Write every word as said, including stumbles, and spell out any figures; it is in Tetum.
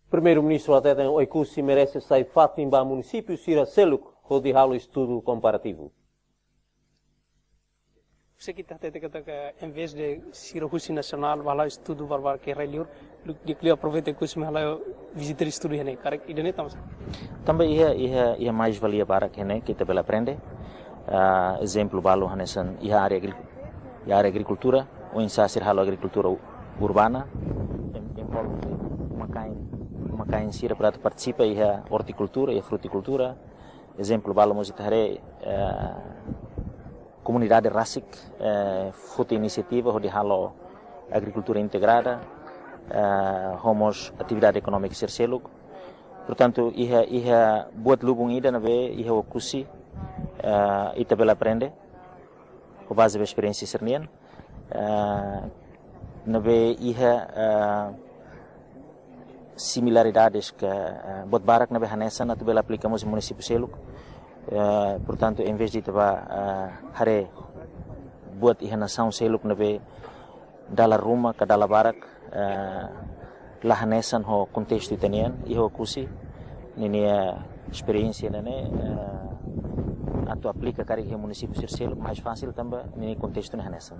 Primeiru-Ministru hateten Oekusi merese sai fatin ba munisípiu sira seluk hodi halo estudu komparativu. Se kita hatete katak em vez de sira husi nasionál ba halo estudu barbar ke rai-liur, di'ak liu aproveita Oekusi mai halo vizita estudu iha ne'e, karik ida-ne'e tanba sá? Tanba iha, iha, iha mais-valia barak iha ne'e ke ita bele aprende. Ah, ezemplu balu hanesan iha área agri-, iha área agrikultura, oinsá sira halo agrikultura u-, urbana, em, em uma-kain, uma-kain sira para atu partisipa iha ortikultura, iha frutikultura. Ezemplu balu mós ita haree, eh, komunidade rasik, eh, foti inisiativa hodi halo agrikultura integrada, eh, ho mós atividade ekonómika sira seluk. Portantu, iha, iha buat lubun ida ne'ebé iha Oekusi, eh, ita bele aprende ho baze ba esperiénsia sira-nian, eh, ne'ebé iha, eh, similaridades ka, eh, buat barak ne'ebé hanesan atu bele aplika mós iha munisípiu seluk. Eh, portantu, em vez de ita ba, eh, haree buat iha nasaun seluk ne'ebé dala ruma ka dala barak, eh, la hanesan ho kontestu ita-nian, iha Oekusi ninia esperiénsia ne'e, eh, atu aplika karik iha munisípiu sira seluk mais fasil tanba ninia kontestu ne'e hanesan.